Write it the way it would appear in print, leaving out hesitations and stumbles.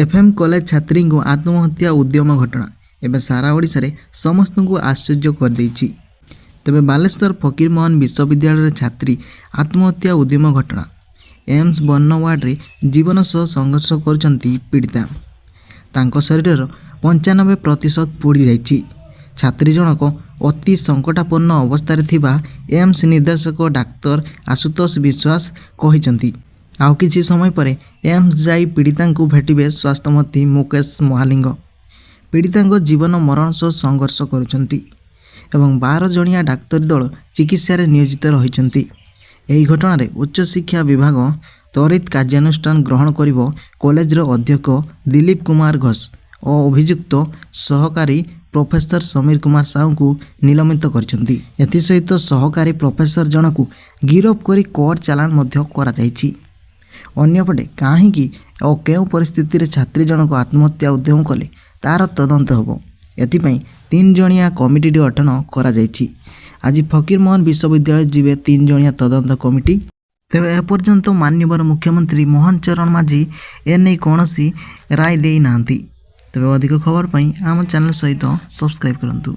FM college ଛାତ୍ରୀଙ୍କୁ ଆତ୍ମହତ୍ୟା ଉଦ୍ୟମ ଘଟଣା ଏବେ ସାରା ଓଡ଼ିଶାରେ ସମସ୍ତଙ୍କୁ ଆଶ୍ଚର୍ଯ୍ୟ କରିଦେଇଛି। ତେବେ ବାଲେଶ୍ୱର ଫକୀରମୋହନ ବିଶ୍ୱବିଦ୍ୟାଳୟର ଛାତ୍ରୀ ଆତ୍ମହତ୍ୟା ଉଦ୍ୟମ ଘଟଣା, ଏମ୍ସ ବର୍ଣ୍ଣ ୱାର୍ଡ଼ରେ ଜୀବନ ସହ ସଂଘର୍ଷ କରୁଛନ୍ତି ପୀଡ଼ିତା। ତାଙ୍କ ଶରୀରର 95% ପୋଡ଼ିଯାଇଛି। ଛାତ୍ରୀ ଜଣକ ଅତି ସଙ୍କଟାପନ୍ନ ଅବସ୍ଥାରେ ଥିବା ଏମ୍ସ ନିର୍ଦ୍ଦେଶକ ଡାକ୍ତର ଆଶୁତୋଷ ବିଶ୍ୱାସ କହିଛନ୍ତି। ଆଉ କିଛି ସମୟ ପରେ ଏମ୍ସ ଯାଇ ପୀଡ଼ିତାଙ୍କୁ ଭେଟିବେ ସ୍ୱାସ୍ଥ୍ୟମନ୍ତ୍ରୀ ମୁକେଶ ମହାଲିଙ୍ଗ। ପୀଡ଼ିତାଙ୍କ ଜୀବନ ମରଣ ସହ ସଂଘର୍ଷ କରୁଛନ୍ତି ଏବଂ 12 ଜଣିଆ ଡାକ୍ତରୀ ଦଳ ଚିକିତ୍ସାରେ ନିୟୋଜିତ ରହିଛନ୍ତି। ଏହି ଘଟଣାରେ ଉଚ୍ଚଶିକ୍ଷା ବିଭାଗ ତ୍ୱରିତ କାର୍ଯ୍ୟାନୁଷ୍ଠାନ ଗ୍ରହଣ କରିବ। କଲେଜର ଅଧ୍ୟକ୍ଷ ଦିଲୀପ କୁମାର ଘୋଷ ଓ ଅଭିଯୁକ୍ତ ସହକାରୀ ପ୍ରଫେସର ସମୀର କୁମାର ସାହୁଙ୍କୁ ନିଲମ୍ବିତ କରିଛନ୍ତି। ଏଥିସହିତ ସହକାରୀ ପ୍ରଫେସର ଜଣକୁ ଗିରଫ କରି କୋର୍ଟ ଚାଲାଣ ମଧ୍ୟ କରାଯାଇଛି। ଅନ୍ୟପଟେ କାହିଁକି ଓ କେଉଁ ପରିସ୍ଥିତିରେ ଛାତ୍ରୀ ଜଣକ ଆତ୍ମହତ୍ୟା ଉଦ୍ୟମ କଲେ, ତା'ର ତଦନ୍ତ ହେବ। ଏଥିପାଇଁ 3 ଜଣିଆ କମିଟି ଗଠନ କରାଯାଇଛି। ଆଜି ଫକୀରମୋହନ ବିଶ୍ୱବିଦ୍ୟାଳୟ ଯିବେ 3 ଜଣିଆ ତଦନ୍ତ କମିଟି। ତେବେ ଏପର୍ଯ୍ୟନ୍ତ ମାନ୍ୟବର ମୁଖ୍ୟମନ୍ତ୍ରୀ ମୋହନ ଚରଣ ମାଝୀ ଏନେଇ କୌଣସି ରାୟ ଦେଇନାହାନ୍ତି। ତେବେ ଅଧିକ ଖବର ପାଇଁ ଆମ ଚ୍ୟାନେଲ ସହିତ ସବସ୍କ୍ରାଇବ୍ କରନ୍ତୁ।